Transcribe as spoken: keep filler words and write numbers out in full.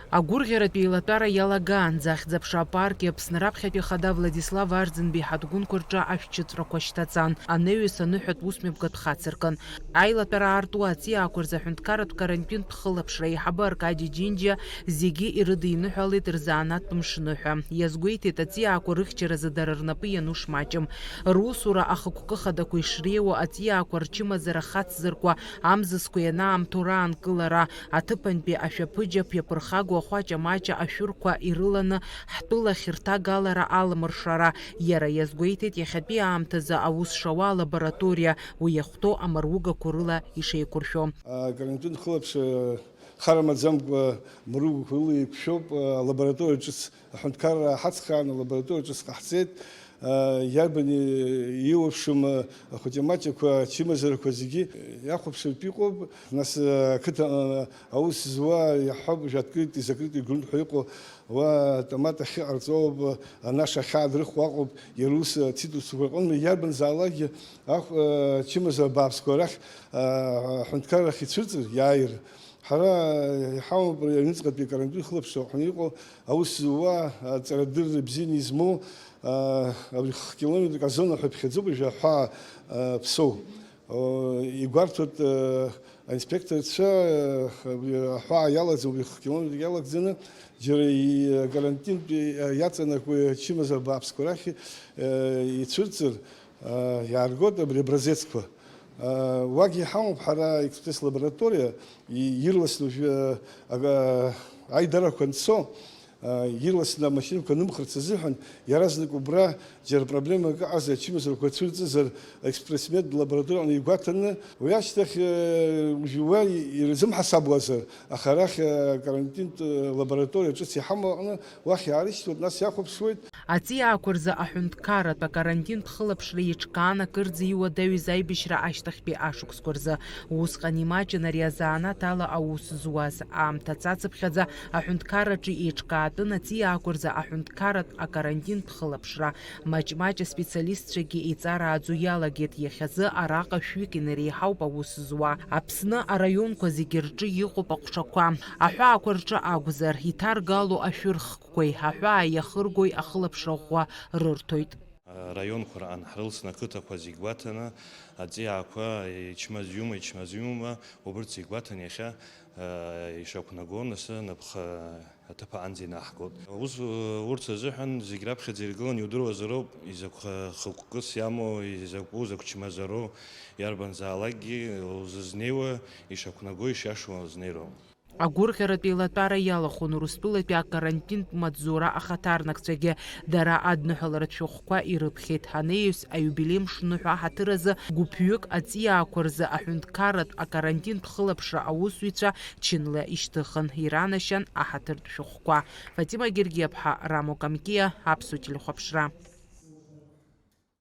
Агәырӷьаратә еилатәара иалагаанӡа Ахьӡ-аԥша апарки Аԥсны раԥхьатәи Ахада Владислав Арӡынбеи ҳаҭгәынқәа рҿы ашәҭшьыҵәрақәа шьҭаҵан, анаҩс аныҳәатә усмҩаԥгатә хацыркын. Аилатәара аартуа аҵиаақәа рзы аҳәынҭқарратә карантинтә хылаԥшра аиҳабы Аркади Џьынџьа зегьы ирыдиныҳәалеит рзанааҭтә мшныҳәа. Иазгәеиҭеит, аҵиаақәа рыхьчаразы дара рнапы иану шмаҷым. Русура ахықәкы хадақәа ишреиуоу, аҵиаақәа рчымазара хацзыркуа, амзызқәа ианаамҭоу раанкылара, аҭыԥантәи ашәаԥыџьаԥ иаԥырхагоу ахәаҷа-маҷа ашәырқәа ирыланы ҳтәылахь рҭагалара аламыршара, иара иазгәеиҭеит иахьатәи аамҭазы аус шауа алабораториа, уи иахәҭоу амыругақәа рыла ишеиқәыршәо. Акарантин хылаԥшра хара маӡамкәа мыругақәа рыла еиқәшәоуп, алабораториа ҿыц аҳәынҭқарра ҳацхрааны алабораториа ҿыц ҟаҳҵеит. Иарбан иеиуеиԥшым ахәыҷы-маҷақәа, ачымазарақәа зегьы иахәаԥшыртә иҟоуп. Нас ақыҭа аус зуа иаҳҳәап, уажә открытый, закрытый грунт ҳәа иҟоу, уа атомат ахьы ҟарҵоуп, анаша ахьаа дрыхуа аҟоуп, иара ус ацитрусқәа рҟынтә иарбанзаалакгьы ахә-, ачымазара бааԥсқәа рахь, аҳәынҭқарра ахь ицәырҵыр, иааир. Ҳара иҳамоуп аҩныҵҟатәи акарантин хылаԥшра ҳәа иҟоу, аус зуа, аҵарадырра бзианы измоу, а, абри хкилометрак азона ҳәа иԥхьаӡоуп, уажәы аҳәаа, а, ԥсоу. О, игәарҭоит, а, аинспекторцәа, а, абри аҳәаа иалагӡаны, убри хкилометрак иалагӡаны, џьара и-, акарантинтә и-, иаҵанакуа ачымазара бааԥсқәа рахь, а, ицәырҵыр, а, иааргоит абри абразецқәа. Уагьы иҳамоуп ҳара экспресс-лабораториа, и-, ирласны уажәы, ага, аидарақәа анцо, а, ирласны амашьынақәа нымхарц азыҳәан, иаразнак убра џьара проблемак ыҟазар, ачымазарақәа цәырҵызар, экспресс-мед лабораториаҟны игәаҭаны, уи ашьҭахь, э, уажәы уа ирзымҳасабуазар, аха арахь, э, карантинтә, э, лабораториа ҿыц иҳамоу аҟны уахь иаарышьҭуеит, нас иахәаԥшуеит. Аҵиаақәа рзы аҳәынҭқарратә акарантинтә хылаԥшра еиҿкаан акырӡа иуадаҩыз аибашьра ашьҭахьтәи ашықәсқәа рзы. Усҟан имаҷын ари азанааҭ ала аус зуаз. Аамҭа цацыԥхьаӡа аҳәынҭқарраҿы еиҿкаатәын аҵиаақәа рзы аҳәынҭқарратә акарантинтә хылаԥшра. Маҷ-маҷ аспециалистцәагьы еиҵарааӡо иалагеит, иахьазы араҟа шәҩык инареиҳауп аус зуа. Аԥсны араионқәа зегьы рҿы иҟоуп аҟәшақәа. Аҳәаақәа рҿы акәзар, иҭаргало ашәырхк. Қәеи аҳәаа иахыргои ахылаԥшра ӷәӷәа рырҭоит. Араионқәа раан ҳрылсны ақыҭақәа зегь гәаҭаны, аҵиаақәа ичмазаҩума, ичмазаҩума, убырҭ зегь гәаҭаны иахьа, а, ишақәнаго, нас напха аҭыԥ аанӡа инаҳгоит. Ус, урҭ азыҳәан зегь раԥхьаӡа иргыланы иудыруазароуп, изакә хықәкыс иамоу, изакәу, закә чмазароу, иарбанзаалакгьы узызнеиуа, ишақәнаго, ишиашоу узнеироуп. Агәырӷьаратә еилатәара иалахәын Урыстәылатәи акарантинтә маҵзура ахаҭарнакцәагьы. Дара адныҳәаларатә шәҟәқәа ирыԥхьеит. Анаҩс аиубилеи мшныҳәа аҳаҭыр азы гәыԥҩык аҵиаақәа рзы аҳәынҭқарратә акарантинтә хылаԥшра аусзуҩцәа чынла ишьҭыхын, иранашьан аҳаҭыртә шәҟәқәа. Фатима Гергиаԥҳа, Рамо Камкиа, Аԥсуа телехәаԥшра.